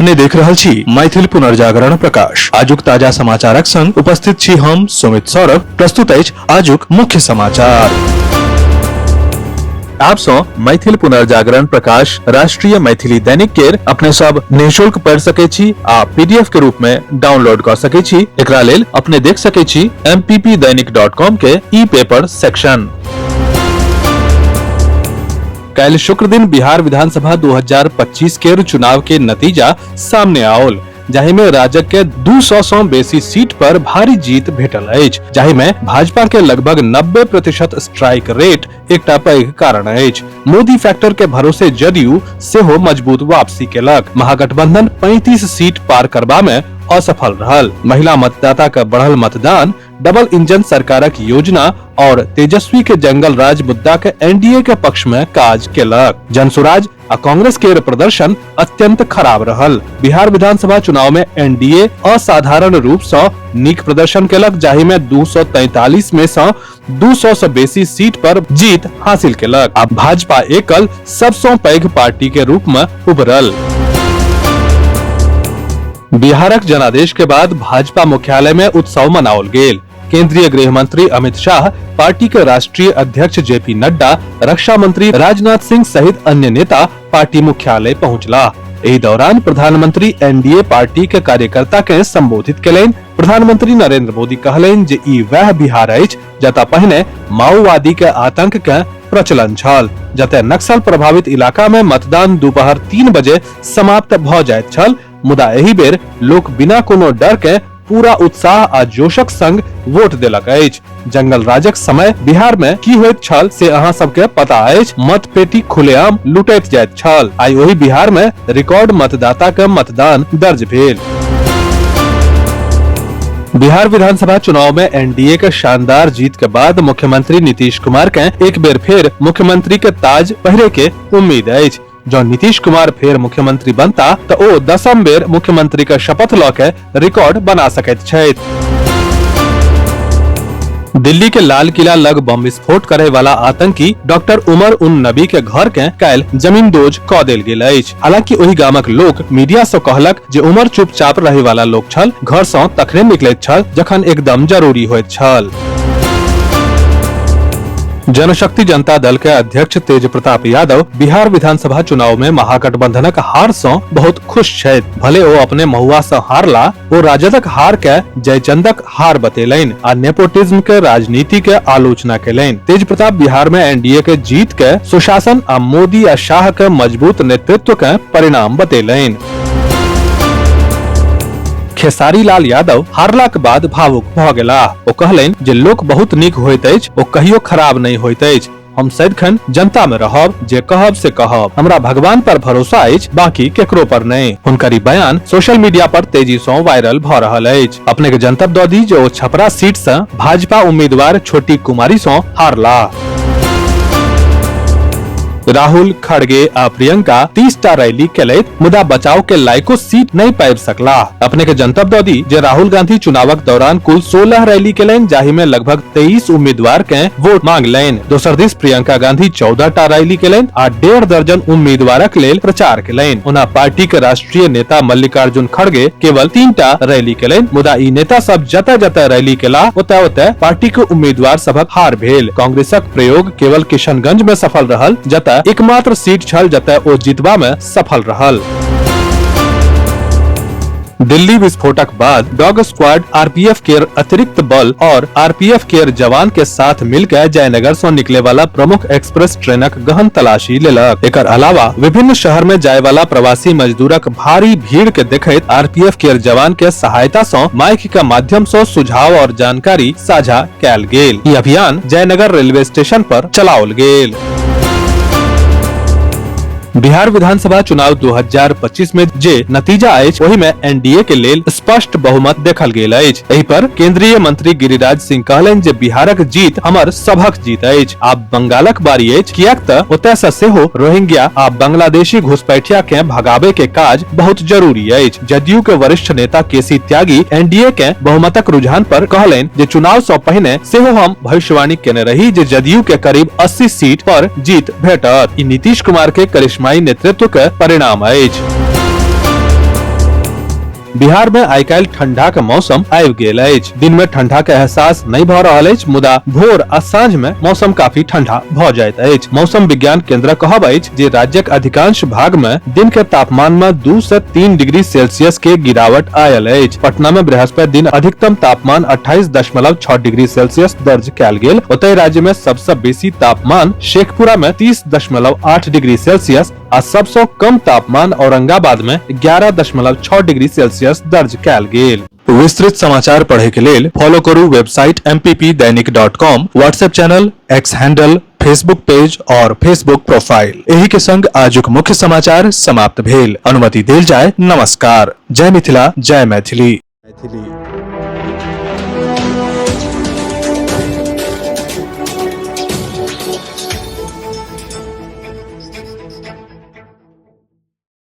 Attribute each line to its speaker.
Speaker 1: अपने देख रहल छी मैथिल पुनर्जागरण प्रकाश। आजुक ताजा समाचारक संग उपस्थित छी हम सुमित सौरभ। प्रस्तुत अछि आजुक मुख्य समाचार। आप सौ मैथिल पुनर्जागरण प्रकाश राष्ट्रीय मैथिली दैनिक केर अपने सब निःशुल्क पढ़ सके छी आ पीडीएफ के रूप में डाउनलोड कर सके छी। एकरा लेल अपने देख सके छी mppdainik.com के ई पेपर सेक्शन। काल्हि शुक्र दिन बिहार विधानसभा 2025 केर चुनाव के नतीजा सामने आओल, जाहि में राजग के 200 सं बेसी सीट पर भारी जीत भेटल अछि, जाहि में भाजपा के लगभग 90% स्ट्राइक रेट एकटा पैघ कारण अछि। मोदी फैक्टर के भरोसे जदयू सेहो मजबूत वापसी केलक। महागठबंधन 35 सीट पार करबा में असफल रहल। महिला मतदाता के बढ़ल मतदान, डबल इंजन सरकारक योजना और तेजस्वी के जंगल राज मुद्दा के एनडीए के पक्ष में काज केलक। जनसुराज आ कांग्रेस के प्रदर्शन अत्यंत खराब रहल। बिहार विधानसभा चुनाव में एनडीए असाधारण रूप से नीक प्रदर्शन केलक, जाहि में 243 में से 200 से बेसी सीट पर जीत हासिल केलक आ भाजपा एकल सबसं पैघ पार्टी के रूप में उभरल। बिहारक जनादेश के बाद भाजपा मुख्यालय में उत्सव मनाओल गेल। केंद्रीय गृह मंत्री अमित शाह, पार्टी के राष्ट्रीय अध्यक्ष जेपी नड्डा, रक्षा मंत्री राजनाथ सिंह सहित अन्य नेता पार्टी मुख्यालय पहुंचला। एहि दौरान प्रधानमंत्री एनडीए पार्टी के कार्यकर्ता के संबोधित केलनि। प्रधानमंत्री नरेंद्र मोदी कहलनि जे ई वएह बिहार अछि जतऽ पहिने माओवादी के आतंक के प्रचलन छल, जतय नक्सल प्रभावित इलाका में मतदान दोपहर 3 बजे समाप्त भऽ जाइत छल, मुदा एहि बेर लोक बिना कोनो डर के पूरा उत्साह आ जोशक संग वोट देलक अछि। जंगल राजक समय बिहार में की होइत छल से अहाँ सबके पता अछि। मत पेटी खुलेआम लुटैत जाइत छल। आइ ओहि बिहार में रिकॉर्ड मतदाता के मतदान दर्ज भेल। बिहार विधानसभा चुनाव में एनडीए के शानदार जीत के बाद मुख्यमंत्री नीतीश कुमार के एक बेर फेर मुख्यमंत्री के ताज पहिरे के उम्मीद अछि। जँ नीतीश कुमार फेर मुख्यमंत्री बनता तऽ ओ दसम बेर मुख्यमंत्री के शपथ लऽ के रिकॉर्ड बना सकैत छथि। दिल्ली के लाल किला लग बम विस्फोट करे वाला आतंकी डॉक्टर उमर उन नबी के घर के काल्हि जमींदोज क देल गेल अछि। हालांकि ओहि गामक लोक मीडिया से कहलक जे उमर चुपचाप रहे वाला लोक छल, घर से तखने निकलैत छल जखन एकदम जरूरी होइत छल। जनशक्ति जनता दल के अध्यक्ष तेज प्रताप यादव बिहार विधानसभा चुनाव में महागठबंधनक हार से बहुत खुश छथि। भले ओ अपने महुआ से हारला, ओ राजदक हार के जयचंदक हार बतेलनि आ नेपोटिज्म के राजनीति के आलोचना केलनि। तेज प्रताप बिहार में एनडीए के जीत के सुशासन आ मोदी आ शाह के मजबूत नेतृत्व के परिणाम बतेलनि। खेसारी लाल यादव हारलाक बाद भावुक भऽ गेलाह। ओ कहलनि जे लोक बहुत नीक होइत अछि, ओ कहियो खराब नहि होइत अछि। हम सदिखन जनता में रहब, जे कहब से कहब। हमरा भगवान पर भरोसा अछि, बाकी केकरो पर नहि। हुनकर ई बयान सोशल मीडिया पर तेजी सँ वायरल भऽ रहल अछि। अपने के जनतब दऽ दी जे ओ छपरा सीट सँ भाजपा उम्मीदवार छोटी कुमारी सँ हारलाह। राहुल, खड़गे आ प्रियंका 30 टा रैली केलथि, मुदा बचाव के लायको सीट नहि पाबि सकलाह। अपने के जनतब दऽ दी जे राहुल गांधी चुनावक दौरान कुल 16 रैली केलनि, जाहि में लगभग 23 उम्मीदवार के वोट मांगलनि। दोसर दिस प्रियंका गांधी 14 टा रैली केलनि आ 1.5 दर्जन उम्मीदवारक लेल प्रचार केलनि। ओना पार्टी के राष्ट्रीय नेता मल्लिकार्जुन खड़गे केवल 3 टा रैली केलनि, मुदा ई नेता सब जतय जतय रैली केलाह ओतय ओतय पार्टी के उम्मीदवार सभक हार भेल। कांग्रेसक प्रयोग केवल किशनगंज में सफल रहल, जतय एकमात्र सीट छल जतय ओ जीतबा में सफल रहल। दिल्ली विस्फोटक बाद डॉग स्क्वाड आरपीएफ केर अतिरिक्त बल और आरपीएफ केर जवान के साथ मिलकर जयनगर से निकले वाला प्रमुख एक्सप्रेस ट्रेनक गहन तलाशी लेलक। एकर अलावा विभिन्न शहर में जाय वाला प्रवासी मजदूरक भारी भीड़ के देखैत आरपीएफ केर जवान के सहायता से माइक के माध्यम से सुझाव और जानकारी साझा कैल गेल। ई अभियान जयनगर रेलवे स्टेशन पर चलाओल गेल। बिहार विधानसभा चुनाव 2025 में जे नतीजा अछि ओहि में एनडीए के लेल स्पष्ट बहुमत देखल गेल अछि। एहि पर केंद्रीय मंत्री गिरिराज सिंह कहलनि जे बिहारक जीत हमर सभक जीत अछि। आब बंगालक बारी अछि, किएक त ओतय से सेहो रोहिंग्या आ बांग्लादेशी घुसपैठिया के भगाबे के काज बहुत जरूरी अछि। जदयू के वरिष्ठ नेता केसी त्यागी एनडीए के बहुमतक रुझान पर कहलनि जे चुनाव सँ पहिने सेहो हम भविष्यवाणी केने रही जे जदयू के करीब 80 सीट पर जीत भेटत। ई नीतीश कुमार के करिश्माई नेतृत्व के परिणाम अछि। बिहार में आइ काल्हि ठंडा के मौसम आबि गेल अछि। दिन में ठंडा के एहसास नहीं भ रहल अछि, मुदा भोर आ सांझ में मौसम काफी ठंडा भ जाइत अछि। मौसम विज्ञान केंद्र कहब अछि जे राज्यक अधिकांश भाग में दिन के तापमान में 2 से 3 डिग्री सेल्सियस के गिरावट आयल अछि। पटना में बृहस्पति दिन अधिकतम तापमान 28.6 डिग्री सेल्सियस दर्ज कयल गेल। ओतहि राज्य में सबसे बेसी तापमान शेखपुरा में 30.8 डिग्री सेल्सियस आ सबसँ कम तापमान औरंगाबाद में 11.6 डिग्री सेल्सियस दर्ज कयल गेल। विस्तृत समाचार पढ़े के लेल फॉलो करू website mppdainik.com, WhatsApp channel, X handle, Facebook page और फेसबुक प्रोफाइल। एही के संग आजुक मुख्य समाचार समाप्त भेल। अनुमति देल जाय। नमस्कार। जय मिथिला, जय मैथिली। मैथिली।